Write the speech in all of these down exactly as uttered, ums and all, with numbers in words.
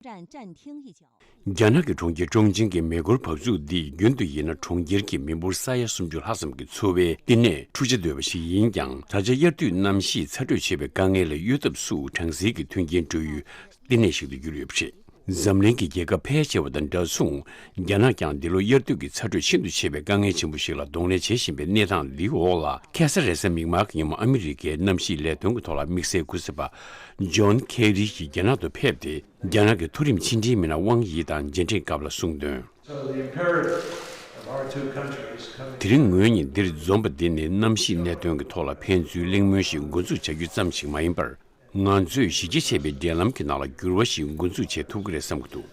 站暂停一角。རྒྱ་ནག་གི་གྲོང་ཁྱེར་ཀྲོང་ཅིན་གྱི་མེ་འཁོར་བབས་ཚུགས་འདི་རྒྱུན་དུ་ཡིན་ན་གྲོང་ཁྱེར་གྱི་མི་འབོར་ས་ཡ་སུམ་ཅུ་ལྷག་ཙམ་གྱི་འཚོ་བའི་བསྟི་གནས་འཁྲུག་ཆ་དོད་པ་ཞིག་ཡིན་ཀྱང་། ད་ཆ་དབྱར་དུས་གནམ་གཤིས་ཚ་དྲོད་ཆེ་བའི་དཀའ་ངལ་ལ་གཡོལ་ཐབས་སུ་གྲང་ཟིལ་གྱི་མཐུན་རྐྱེན་སྤྲོད་ཡུལ་བསྟི་གནས་ཤིག་ཏུ་གྱུར་ཡོད་པ་རེད། འཛམ་གླིང་གི་རྒྱལ་ཁབ་ཕལ་ཆེ་བ་དང་འདྲ་མཚུངས། རྒྱ་ནག་ཀྱང་འདི་ལོ་དབྱར་དུས་ཀྱི་ཚ་དྲོད་ཤིན་ཏུ་ཆེ་བའི་དཀའ་ངལ་ཆེན་པོ་ཞིག་ལ་གདོང་ལེན་བྱེད་བཞིན་པའི་གནས་སྟངས་འདིའི་འོག་ལ། ཁ་སང་རེས་གཟའ་མིག་དམར་གྱི་ཉིན་མོ་ཨ་མི་རི་ཀའི་གནམ་གཤིས་ལས་དོན་གྱི་ཐོག་ལ་དམིགས་བསལ་སྐུ་ཚབ་པ་ཇོན་ཁེ་རི་ཞིག་རྒྱ་ནག་ཏུ་ཕེབས་ཏེ། རྒྱ་ནག་གི་མཐོ་རིམ་ཕྱི་འབྲེལ་མི་སྣ་ཝང་ཡི་དང་མཇལ་འཕྲད་སྐབས་ལ་གསུངས་དོན། So the imperative of our two countries coming དེ་རིང་ངོས་གཉིས་འདིར་འཛོམས་པ་འདི་ནི་གནམ་གཤིས་གནད་དོན་གྱི་ཐོག་ལ་ཕན་ཚུན་གླེང་མོལ་ཞིག་འགོ་འཛུགས་བྱ་རྒྱུ་ཙམ་ཞིག་མ་ཡིན་པར། ང་ཚོས་གཞི་རྒྱ་ཆེ་བའི་འབྲེལ་ལམ་གྱི་ནང་ལ་འགྱུར་བ་ཞིག་འགོ་འཛུགས་བྱེད་ཐུབ་ཀྱི་རེད་བསམ་གྱི་འདུག་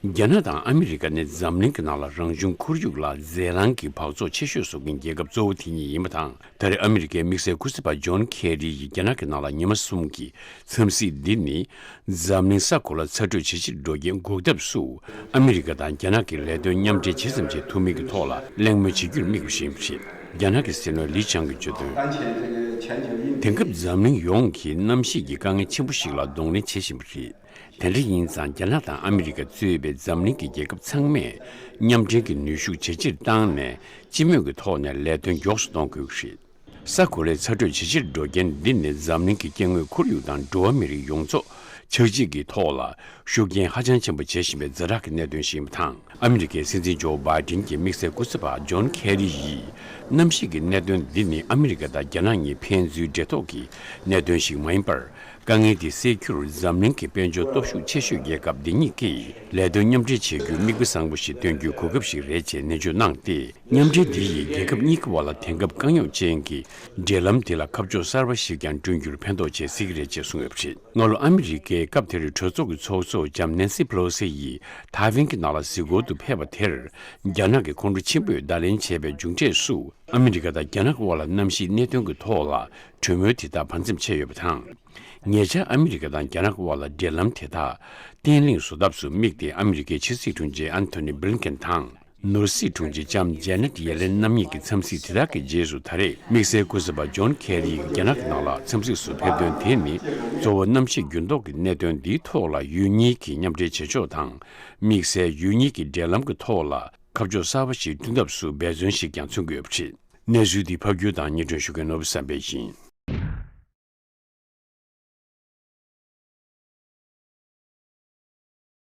རྒྱ་ནག་དང་ཨ་མི་རི་ཀ་ནི་འཛམ་གླིང་གི་ནང་ལ་རང་བྱུང་ཁོར་ཡུག་ལ་རྫས་རླངས་ཀྱི་འབག་བཙོག་ཆེ་ཤོས་བཟོ་མཁན་རྒྱལ་ཁབ་གཙོ་བོ་དེ་གཉིས་ཡིན་པ་དང་། ད་རེས་ཨ་མི་རི་ཀའི་དམིགས་བསལ་སྐུ་ཚབ་པ་ཇོན་ཁེ་རི་ཡིས་རྒྱ་ནག་གི་ནང་ལ་ཉི་མ་གསུམ་གྱི་འཚམས་གཟིགས་འདི་ནི། འཛམ་གླིང་ས་གོ་ལ་ཚ་དྲོད་ཇེ་ཆེར་འགྲོ་རྐྱེན་འགོག་ཐབས་སུ། ཨ་མི་རི་ཀ་དང་རྒྱ་ནག་གི་ལས་དོན་མཉམ་འབྲེལ་ཇི་ཙམ་བྱེད་ཐུབ་མིན་གྱི་ཐོག་ལ་གླེང་མོལ་བྱེད་རྒྱུར་དམིགས་པ་ཞིག་ཡིན་པ་རེད། རྒྱ་ནག་གི་སྲིད་བློན་ལི་ཆང་གིས་བརྗོད་དོན། དེང་སྐབས་འཛམ་གླིང་ཡོངས་ཀྱིས་གནམ་གཤིས་ཀྱི་དཀའ་ངལ་ཆེན་པོ་ཞིག་ལ་གདོང་ལེན་བྱེད་བཞིན་པ་རེད། དེ་འདྲ་ཡིན་ཙང་རྒྱ་ནག་དང་ཨ་མི་རི་ཀ་གཙོས་པའི་འཛམ་གླིང་གི་རྒྱལ་ཁབ་ཚང་མས་མཉམ་འབྲེལ་གྱི་ནུས་ཤུགས་ཇེ་ཆེར་བཏང་ནས། སྤྱི་མོས་ཀྱི་ཐོག་ནས་ལས་དོན་མགྱོགས་སུ་གཏོང་དགོས་ཀྱི་རེད། ས་གོ་ལའི་ཚ་དྲོད་ཇེ་ཆེར་འགྲོ་རྐྱེན་འདི་ནི་འཛམ་གླིང་གི་སྐྱེ་དངོས་ཁོར་ཡུག་དང་འགྲོ་བ་མི་རིགས་ཡོངས་རྫོགས་ཆགས་འཇིག་གི་ཐོག་ལ་ཤུགས་རྐྱེན་ཧ་ཅང་ཆེན་པོ་བྱེད་བཞིན་པའི་ཛ་དྲག་གི་གནད་དོན་ཞིག་ཡིན་པ་དང་། ཨ་མི་རི་ཀའི་སྲིད་འཛིན་ཇོ་བྷའི་ཌེན་གྱི་དམིགས་བསལ་སྐུ་ཚབ་པ་ཇོན་ཁེ་རི་ཡིས། གནམ་གཤིས་ཀྱི་གནད་དོན་འདི་ནི་ཨ་མི་རི་ཀ་དང་རྒྱ་ནག་གཉིས་ཕན་ཚུན་འབྲེལ་ཐོགས་ཀྱི་གནད་དོན་ཞིག་མ་ཡིན་པར། དཀའ་ངལ་འདི་སེལ་རྒྱུར་འཛམ་གླིང་གི་དཔལ་འབྱོར་སྟོབས་ཤུགས་ཆེ་ཤོས་རྒྱལ་ཁབ་འདི་གཉིས་ཀྱིས་ལས་དོན་མཉམ་འབྲེལ་བྱེད་རྒྱུའི་དམིགས་པ་བཟང་པོ་ཞིག་སྟོན་རྒྱུའི་གོ་སྐབས་ཤིག་རེད་ཅེས་ནན་བརྗོད་གནང་སྟེ། མཉམ་འབྲེལ་འདི་ཡིས་རྒྱལ་ཁབ་གཉིས་ཀྱི་བར་ལ་དེང་སྐབས་དཀའ་རྙོག་ཅན་གྱི་འབྲེལ་ལམ་དེ་ལ་ཁ་ཕྱོགས་གསར་པ་ཞིག་ཀྱང་བསྐྲུན་རྒྱུར་ཕན་ཐོགས་ཆེ་སྲིད་ཀྱི་རེད་ཅེས་གསུངས་ཡོད་པ་རེད། སྔ་ལོ་ཨ་མི་རི་ཀའི་སྐབས་དེར་གྲོས་ཚོགས་ཀྱི་ཚོགས་གཙོ་ལྕམ་ནེན་སི་ཕེ་ལོ་སི་ཡིས་ཐའེ་ཝན་གྱི་ནང་ལ་གཟིགས་སྐོར་དུ་ཕེབས་པ་དེར། རྒྱ་ནག་གི་ཁོང་ཁྲོ་ཆེན་པོས་བརྡ་ལན་བྱས་པའི་མཇུག་འབྲས་སུ། ཨ་མི་རི་ཀ་དང་རྒྱ་ནག་དབར་ལ་གནམ་གཤིས་གནད་དོན་གྱི་ཐོག་ལ་གྲོས་མོལ་དེ་དག་བར་འཚམས་ཆད་ཡོད་པ་དང་། ཉེ་ཆར་ཨ་མི་རི་ཀ་དང་རྒྱ་ནག་དབར་ལ་འབྲེལ་ལམ་དེ་དག་བརྟན་ལྷིང་བཟོ་ཐབས་སུ་དམིགས་ཏེ་ཨ་མི་རི་ཀའི་ཕྱི་སྲིད་དྲུང་ཆེ་ཨན་ཐོ་ནི་བྷི་ལིན་ཀེན་དང་། ནོར་སྲིད་དྲུང་ཆེ་ལྕམ་ཇེ་ནེད་ཡེ་ལེན་རྣམ་གཉིས་ཀྱི་འཚམས་གཟིགས་དེ་དག་གི་རྗེས་སུ། ད་རེས་དམིགས་བསལ་སྐུ་ཚབ་པ་ཇོན་ཁེ་རི་ཡིས་རྒྱ་ནག་གི་ནང་ལ་འཚམས་གཟིགས་སུ་ཕེབས་དོན་དེ་ནི། གཙོ་བོ་གནམ་གཤིས་འགྱུར་ལྡོག་གི་གནད་དོན་འདིའི་ཐོག་ལ་ཡུལ་གཉིས་ཀྱི་མཉམ་འབྲེལ་བྱེད་ཕྱོགས་དང་། དམིགས་བསལ་ཡུལ་གཉིས་ཀྱི་འབྲེལ་ལམ་གྱི་ཐོག་ལ། ཁ་ཕྱོགས་གསར་པ་ཞིག་བསྐྲུན་ཐབས་སུ་འབད་བརྩོན་ཞིག་ཀྱང་མཚོན་གྱི་ཡོད་པ་རེད། གནས་ཚུལ་འདི་ཕབ་སྒྱུར་དང་སྙན་སྒྲོན་ཞུ་མཁན་ནོར་བུ་བསམ་འཕེལ་ཡིན།